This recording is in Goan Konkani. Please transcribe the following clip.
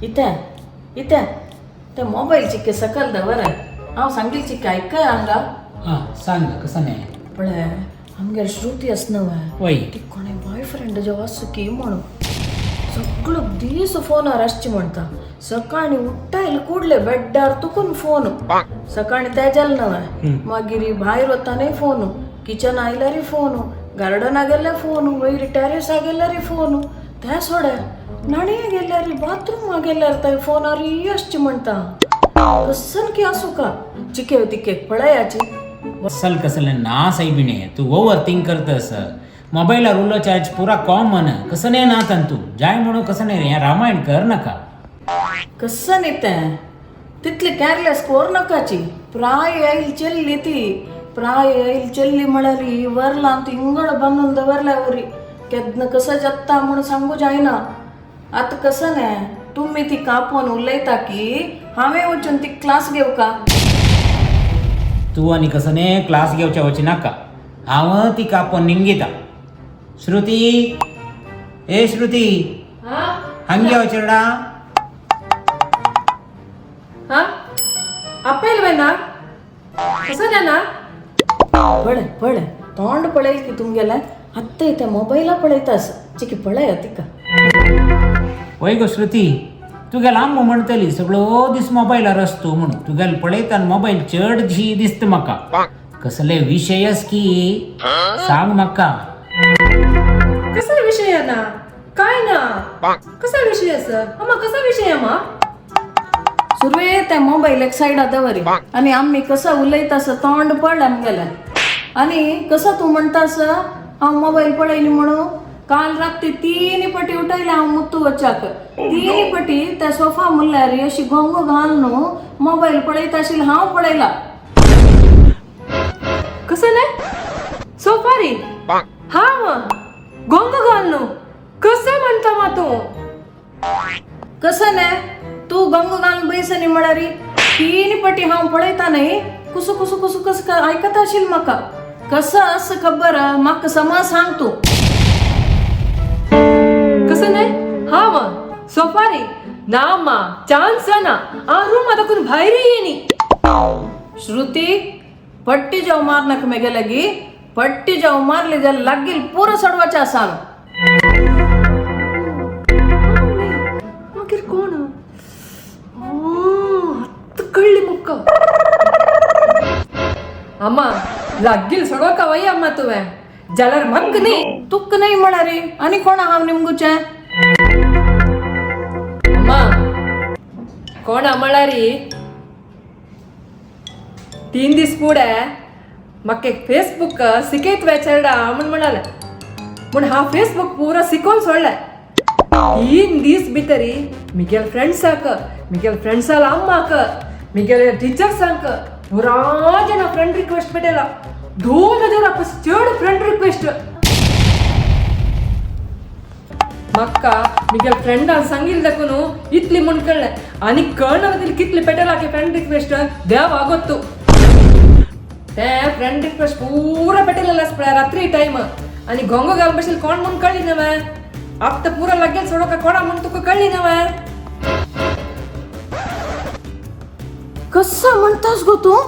इते इते ते मोबायल चिक्के सकल दवर हांव सांगील चिक्के आयकय हांगा. हां सांग कसं नाही. पळय आमगेर श्रुती आस न्हय वय ती कोणे बॉयफ्रेंड जेव्हा सुखी म्हणून सगळो दीस फोनार आसची म्हणटा. सकाळी उठ्ठा कुडले बेड्डार तुकून फोन. सकाळी तेजाल न्हय मागीर भायर वतानय फोन, किचन आयल्यारय फोन, गार्डना गेल्यार फोन, वयर टॅरेसा गेल्यारय फोन, ते सोडे न्हाणये गेल्यार बाथरूमा गेल्यार थंय फोनारय आसची म्हणटा. कसन की आसूं का चिके तिके पळयाची. असल कसले ना सायबिणे, तू ओवर थिंक करतस. मोबायलार उरलो चार्ज पुरा कॉमन कसं नाही ना तू जाय म्हणून कसं नाही हें रामायण कर नका. कसं न्ही तें तितली केअरलेस कोर नाकाची. प्राय आयल चल्ली ती, प्राय आयल चल्ली म्हळ्यार वरलां ती इंगड बांदून दवरल्या वरी केन्ना कसं जत्ता म्हणून सांगू जायना. आतां कसं न्ही तुमी ती कापोवन उलयता की हांवें वचून ती क्लास घेवका. तू आनी कसं न्ही क्लास घेवच्या वची नाका, हांव ती कापोवन निंगिता. श्रुती ए श्रुती हांगे यो चेडा. हा आपयल ना कसं नाही ना. पळय पळय तोंड पळयल की तुमगेलें आत्तां ते मोबायला पळयतास चिकी पळया तिका. वय गो श्रुती, तुगेल आम्मो म्हणटली सगळो दीस मोबायलार आसतो म्हणून. तुगेल पळयता मोबायल चड जी दिसता म्हाका. कसले विशयस की सांग म्हाका. कसा विषय आहे ना काय ना कसा विषय असं अम्मा कसा विषय अम्मा. सुरवे त्या मोबायल एक सायडा दवरी आनी आमी कसं उलयता तोंड पळ आमगेलें. आनी कसं तूं म्हणटास हांव मोबायल पळयली म्हणून. काल रात्री 3 पटी उठयले हांव मुत्तू वचाक. 3 पटी त्या सोफा म्हणल्यार अशी गोंगो घाल न्हू मोबायल पळयता आशिल्लें हांव पळयला. कसं नाही सोफारी हा गोंग घाल न्हू कसं म्हणता मा तू. कसं न्ही तूं गोंगो घालून बैसनी म्हळ्यार 3 पटी हांव पळयता न्ही कुसू कुसू कुसू कसं आयकता आशिल्लें म्हाका. कसं आसा खबर म्हाका समज सांग तूं. कसं नाही हा मा सोफारी ना मा चान्स ना आ रूम आता भायर येणी. श्रुती पट्टी जाव मारनाक मेगे लगी. पट्टी जाव मारली जाल्यार लागील पुरो सडवाचें आसा. मागीर कोण आत्तां कळ्ळी मुक्का. अम्मा लागील सडो का वय अम्मा तुवें जाल्यार म्हाका न्ही. तुक न्ही म्हळ्यार आनी कोण हांव निमगुचें. अम्मा कोण म्हळ्यार 3 दीस फुडें म्हाका एक फेसबूक शिकयत वेचरडा म्हूण म्हणालें म्हूण हांव फेसबूक पुरो शिकोवन सोडलें. 3 दीस भितरी मिगेल फ्रेंड्साक मिगेल फ्रेंड्साल अम्माक मिगेले टिचर्सांक पुरा जाणा फ्रेंड रिक्वेस्ट पेटयला. 2000 पस चड फ्रेंड रिक्वेस्ट. म्हाका मिगेल फ्रेंडान सांगिल्लें देखून इतली म्हूण कळ्ळें आनी कळना कितली पेटयला की फ्रेंड रिक्वेस्ट देव आगोत्तू. ते फ्रेंड रिक्वेस्ट पूरा पेटयलेलें आसा पळय रात्री टायम आनी गोंगो घाल बशील कोण म्हूण कळ्ळी न्हय. आत्तां पुरो लागेल सोडोका कोणा म्हूण तुका कळ्ळी न्हय. कसं म्हणटास गो तूं.